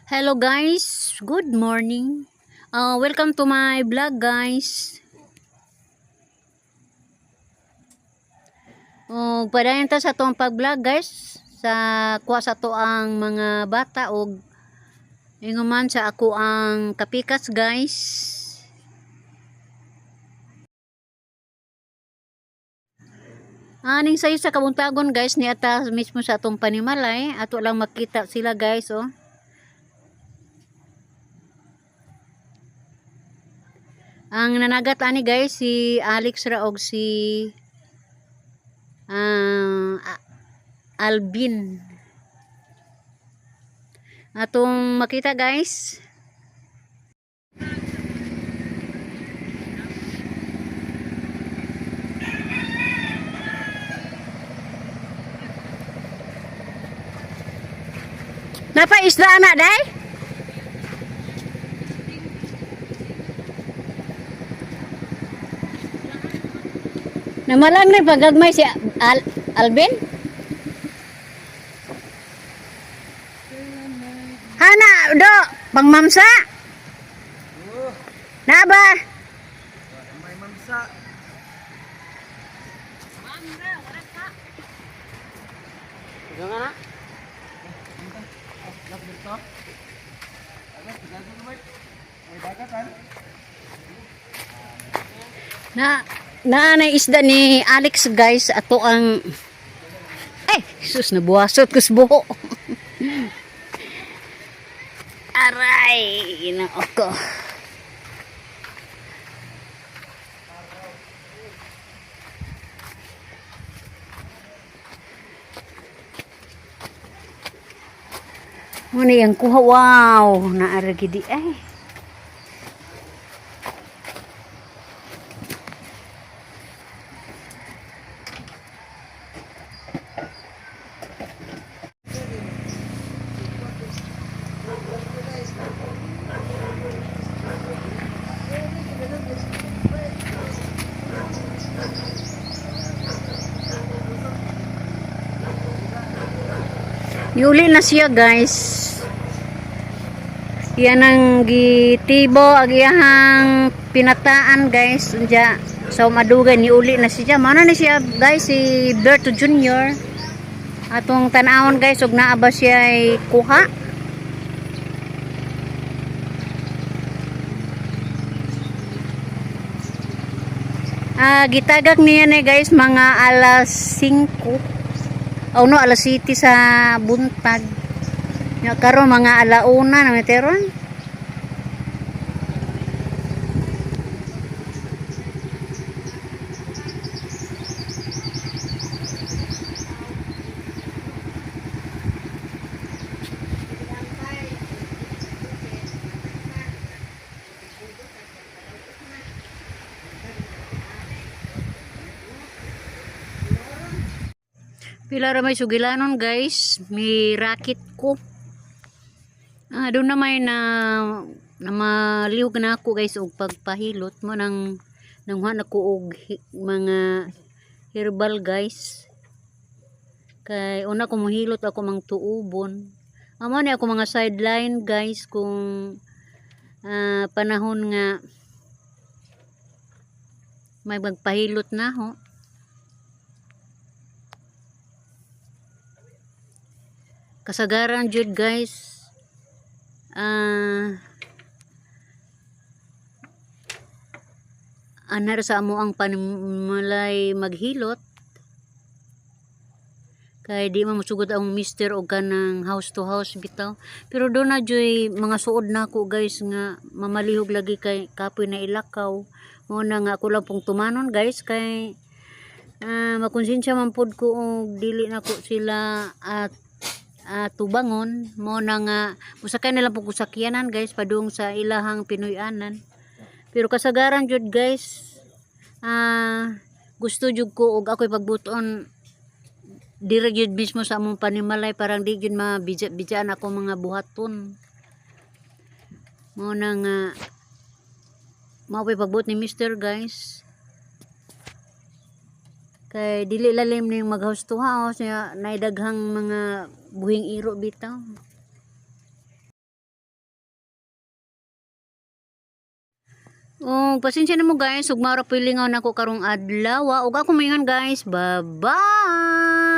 Hello guys, good morning. Welcome to my vlog, guys. Og padayon ta sa atong pag-vlog, guys, sa kuha sa ato ang mga bata og ingon man sa ako ang kapikas, guys. Aning sayo sa kabuntagon, guys, ni ata mismo sa atong panimalay, ato lang makita sila, guys, oh. Ang nanagat ani, guys, si Alex ra og si Alvin. Atong makita, guys. Napa isda ana day? Namalang na pagagmay si Alvin? Hana, do, pangmamsa. Na ba? May mamsa. Na na na isda ni Alex, guys, ato ang ay sus, nabuwasot kus buho. Aray, ginoo ko. Muna yung kuha, wow, naara gidi ay. Yuli na siya, guys. Yan ang gitibo ag iyahang pinataan, guys. Unja sa madugay ni uli na siya. Mao na siya, guys, si Berto Jr. Atong tan-awon, guys, ug naa ba siya ay kuha. Ah, gitagak niya na, guys, mga alas 5. Oh no, alas 7 sa buntag. Nya karon mga alauna na meteron. Pila ra may sugilanon, guys, may racket ko. Ah, doon na may na na malihog na ako, guys, og pagpahilot mo nang nanghuan ako og mga herbal, guys. Kay una ko mohilot ako mang tuubon. Amo ni ako mga sideline, guys, kung panahon nga may magpahilot na ho. Kasagaran jud, guys. Anar sa amo ang panimalay maghilot kay di man mosugod ang mister og kanang house to house bitaw, pero do na joy mga suod nako, guys, nga mamalihog lagi kay kapoy na ilakaw. Mo na nga ako lang pong tumanon, guys, kay makonsensya man pod ko og dili nako sila at tubangon. Mo na nga musakay na lang po ko sakyanan, guys, padung sa ilahang Pinoy-anan. Pero kasagaran jud, guys, gusto jud ko og ako'y pagbuton dire jud mismo sa among panimalay, parang di jud mabidya-bidyaan ako mga buhaton. Mo na nga mao pa'y pagbuot ni mister, guys, kay dili lalim ning mag house to house nya naay daghang mga buhing iro bitaw. Oh, pasensya na mo, guys, ug mara pilingaw nako karong adlaw. Ug ako moingon, guys, bye-bye.